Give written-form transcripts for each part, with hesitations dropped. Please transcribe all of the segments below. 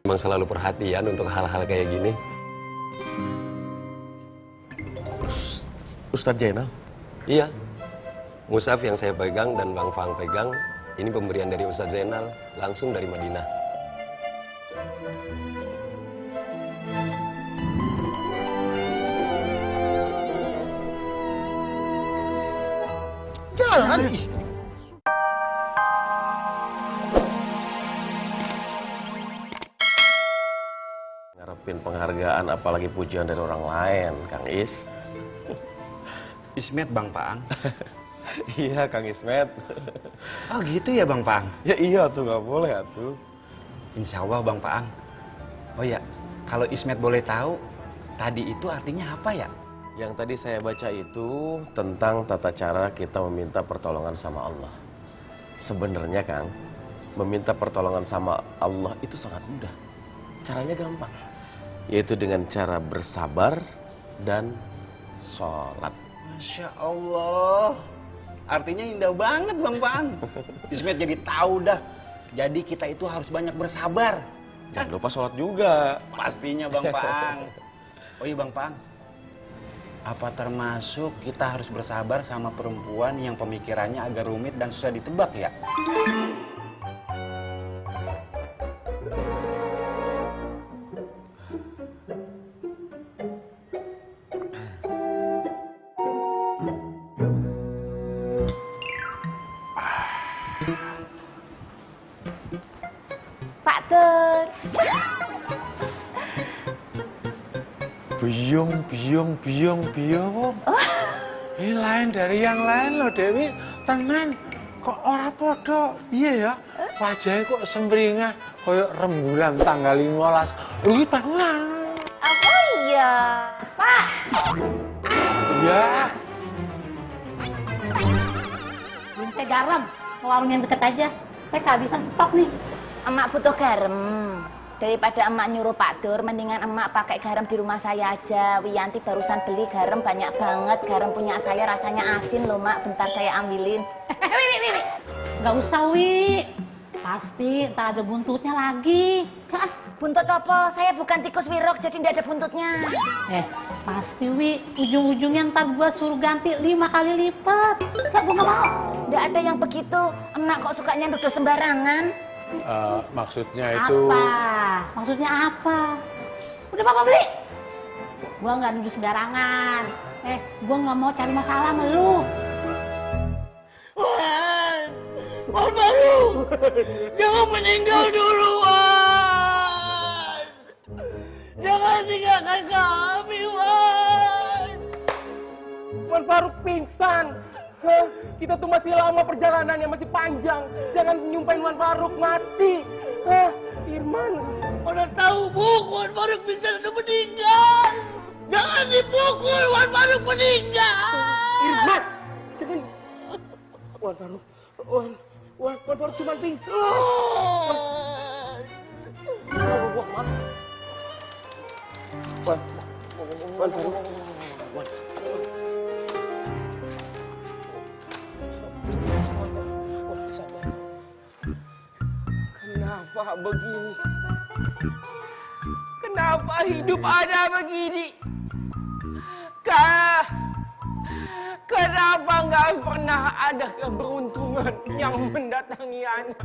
Emang selalu perhatian untuk hal-hal kayak gini. Ustadz Jainal? Iya. Mushaf yang saya pegang dan Bang Fang pegang, ini pemberian dari Ustadz Zainal, langsung dari Madinah. Jalan! Ngarepin penghargaan apalagi pujian dari orang lain, Kang Is. Ismet Bang Paang. Iya, Kang Ismet. Oh gitu ya Bang Paang? Ya iya tuh, nggak boleh atuh. Insya Allah Bang Paang. Oh ya, kalau Ismet boleh tahu, tadi itu artinya apa ya? Yang tadi saya baca itu tentang tata cara kita meminta pertolongan sama Allah. Sebenarnya Kang, meminta pertolongan sama Allah itu sangat mudah. Caranya gampang, yaitu dengan cara bersabar dan sholat. Masya Allah. Artinya indah banget Bang Paang. Ismet jadi tahu dah. Jadi kita itu harus banyak bersabar. Jangan lupa sholat juga. Pastinya Bang Paang. Oh iya Bang Paang. Apa termasuk kita harus bersabar sama perempuan yang pemikirannya agak rumit dan susah ditebak ya? Pak Tur. Biung. Ini lain dari yang lain loh Dewi. Tenan, kok ora podo. Iya ya, wajahnya kok semringah koyok rembulan tanggal 15. Wih tenan. Apa iya? Pak. Iya. Beliin saya garam ke warung yang deket aja. Saya kehabisan stok nih. Emak butuh garam. Daripada emak nyuruh Pak Dur, mendingan emak pakai garam di rumah saya aja. Wiyanti barusan beli garam banyak banget. Garam punya saya rasanya asin loh mak. Bentar saya ambilin. Wi. Nggak usah Wi. Pasti ntar ada buntutnya lagi. Buntut apa? Saya bukan tikus wirok jadi ndak ada buntutnya. Pasti Wi. Ujung-ujungnya ntar gua suruh ganti 5 kali lipat. Gua nggak mau. Ndak ada yang begitu. Emak kok sukanya nuduh sembarangan. Maksudnya itu. Apa? Maksudnya apa? Udah Papa beli? Gua nggak nuduh sembarangan. Gua nggak mau cari masalah sama lu. Wan baru, jangan meninggal dulu, Wan. Jangan tinggalkan kami, Wan. Wan Faruk pingsan. Kita tuh masih lama perjalanannya, masih panjang. Jangan nyumpain Wan Faruk mati. Irman. Udah tahu Bu, Wan Faruk pingsan atau meninggal. Jangan dipukul, Wan Faruk meninggal. Irman, jangan. Wan Faruk, Wan Faruk cuma pingsan. Wan Faruk. Kenapa begini? Kenapa hidup ada begini? Kenapa nggak pernah ada keberuntungan yang mendatangi anak?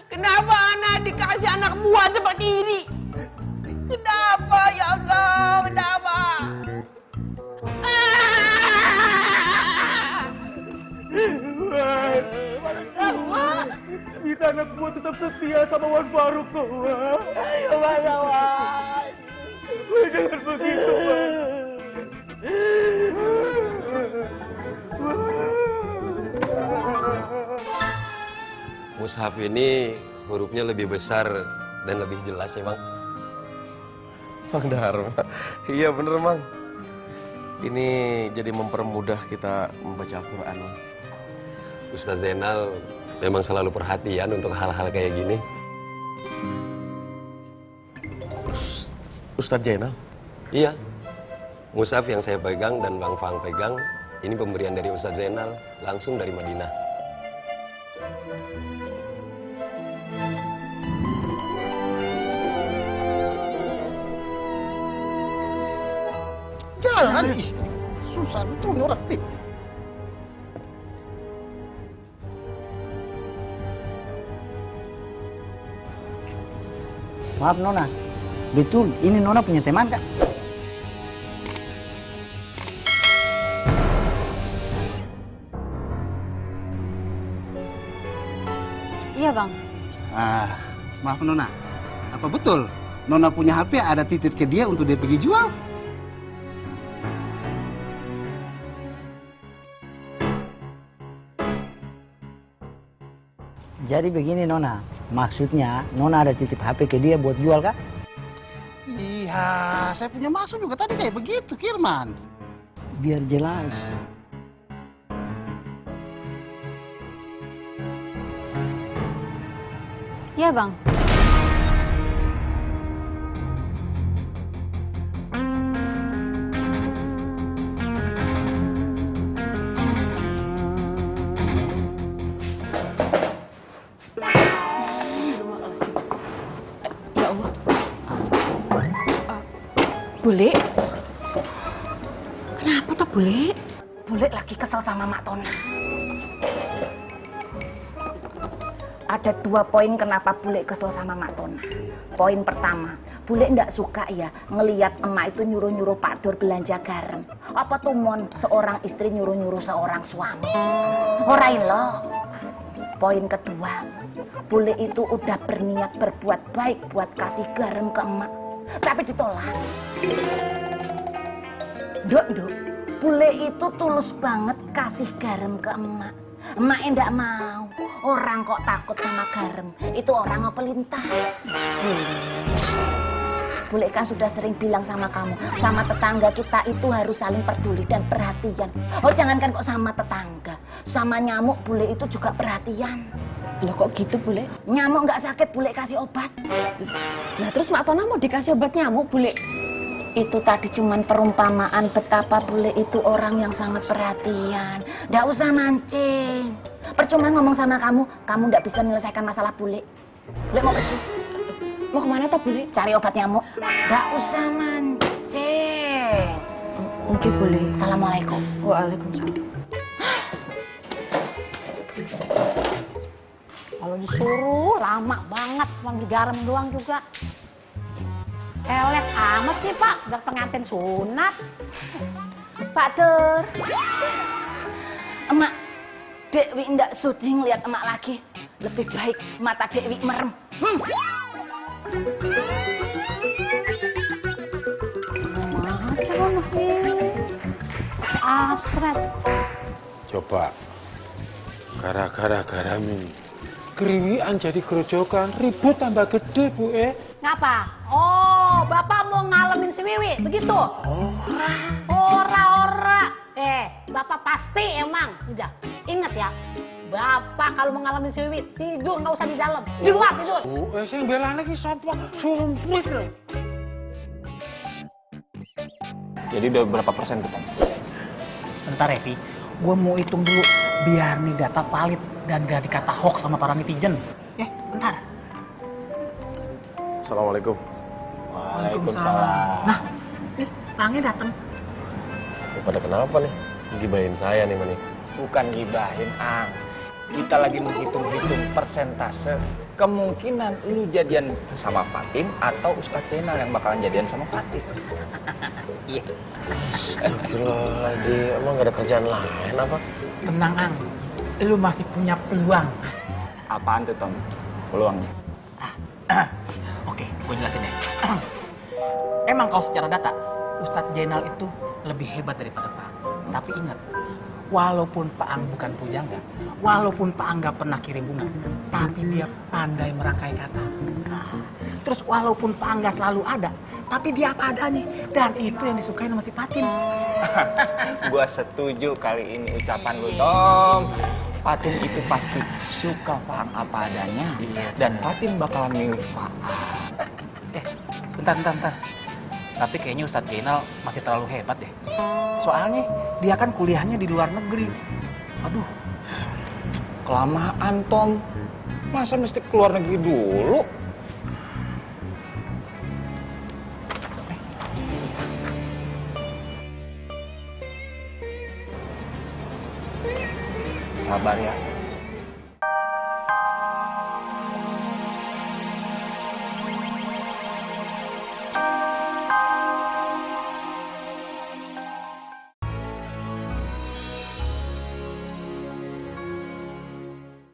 Kenapa anak dikasih anak buah seperti ini? Kenapa ya Allah? Kenapa? Kita anak buah tetap setia sama Wan Faruk kok, Wan. Ayo, Wan. Jangan begitu, Wan. Mushaf ini hurufnya lebih besar dan lebih jelas ya Bang. Bang Dharma. Iya bener Bang. Ini jadi mempermudah kita membaca Al-Quran. Ustadz Zainal memang selalu perhatian untuk hal-hal kayak gini. Ustadz Jainal? Iya. Mushaf yang saya pegang dan Bang Fang pegang, ini pemberian dari Ustadz Zainal, langsung dari Madinah. jalan. Ih, susah betul nih orang. Nih. Maaf Nona, betul ini Nona punya teman kak? Iya bang. Maaf Nona, apa betul Nona punya HP ada titip ke dia untuk dia pergi jual? Jadi begini Nona, maksudnya Nona ada titip HP ke dia buat jual kak? Iya, saya punya maksud juga tadi kayak begitu, Kirman. Biar jelas. Iya bang. Ya Allah. Bule? Kenapa toh Bule? Bule lagi kesel sama Mak Tona. Ada 2 poin kenapa Bule kesel sama Mak Tona. Poin pertama, Bule ndak suka ya ngelihat emak itu nyuruh-nyuruh Pak Dur belanja garam. Apa tuh mon seorang istri nyuruh-nyuruh seorang suami? Orain loh. Poin kedua, Bule itu udah berniat berbuat baik buat kasih garam ke emak, tapi ditolak. Dok, Bule itu tulus banget kasih garam ke emak. Emak enggak mau. Orang kok takut sama garam. Itu orang ngepelintah. Bule kan sudah sering bilang sama kamu, sama tetangga kita itu harus saling peduli dan perhatian. Oh jangankan kok sama tetangga, sama nyamuk Bule itu juga perhatian. Loh kok gitu Bule? Nyamuk nggak sakit Bule kasih obat. Nah terus Mak Tona mau dikasih obat nyamuk Bule? Itu tadi cuman perumpamaan betapa Bule itu orang yang sangat perhatian. Nggak usah mancing. Percuma ngomong sama kamu nggak bisa menyelesaikan masalah Bule. Bule mau pergi. Mau kemana toh Bule? Cari obat nyamuk. Nggak usah mancing. Oke Bule. Assalamualaikum. Waalaikumsalam. Kalau disuruh lama banget, cuma beli garam doang juga. Pelet amat sih Pak, udah pengantin sunat. Pak Dur. Emak, Dewi ndak sudi ngeliat emak lagi. Lebih baik mata Dewi merem. Afret. Coba, gara-gara garam ini, keriwian jadi gerojokan, ribut tambah gede Bu Ngapa? Oh, Bapak mau ngalamin si Wiwi, begitu? Ora. Bapak pasti emang. Udah, inget ya. Bapak kalau mau ngalamin si Wiwi, tidur nggak usah di dalam. Di luar tidur. Saya belan lagi sopo, sumpit loh. Jadi udah berapa persen kita? Bentar Evi, gue mau hitung dulu biar nih data valid dan gak dikata hoax sama para netizen. Bentar. Assalamualaikum. Waalaikumsalam. Nah, nih Pangnya datang. Pada kenapa nih? Gibahin saya nih Mani. Bukan gibahin, Ang. Kita lagi menghitung-hitung persentase kemungkinan lu jadian sama Fatin atau Ustadz Zainal yang bakalan jadian sama Fatin. Iya. Astagfirullahaladzim, emang gak ada kerjaan lain apa? Tenang Ang, lu masih punya peluang. Apaan tuh Tom? Peluangnya? Oke, gue jelasin ya. Emang kalau secara data, Ustadz Zainal itu lebih hebat daripada Pak Ang. Tapi ingat, walaupun Pak Ang bukan pujangga, walaupun Pak Ang gak pernah kirim bunga, tapi dia pandai merangkai kata. Terus walaupun Pak Ang gak selalu ada, tapi dia apa adanya. Dan itu yang disukai sama si Fatin. Gua setuju kali ini ucapan lu, Tom. Fatin itu pasti suka Faang apa adanya. Dan Fatin bakalan milih Faang. Bentar. Tapi kayaknya Ustadz Zainal masih terlalu hebat deh. Soalnya dia kan kuliahnya di luar negeri. Aduh. Kelamaan, Tom. Masa mesti keluar negeri dulu? sabar ya.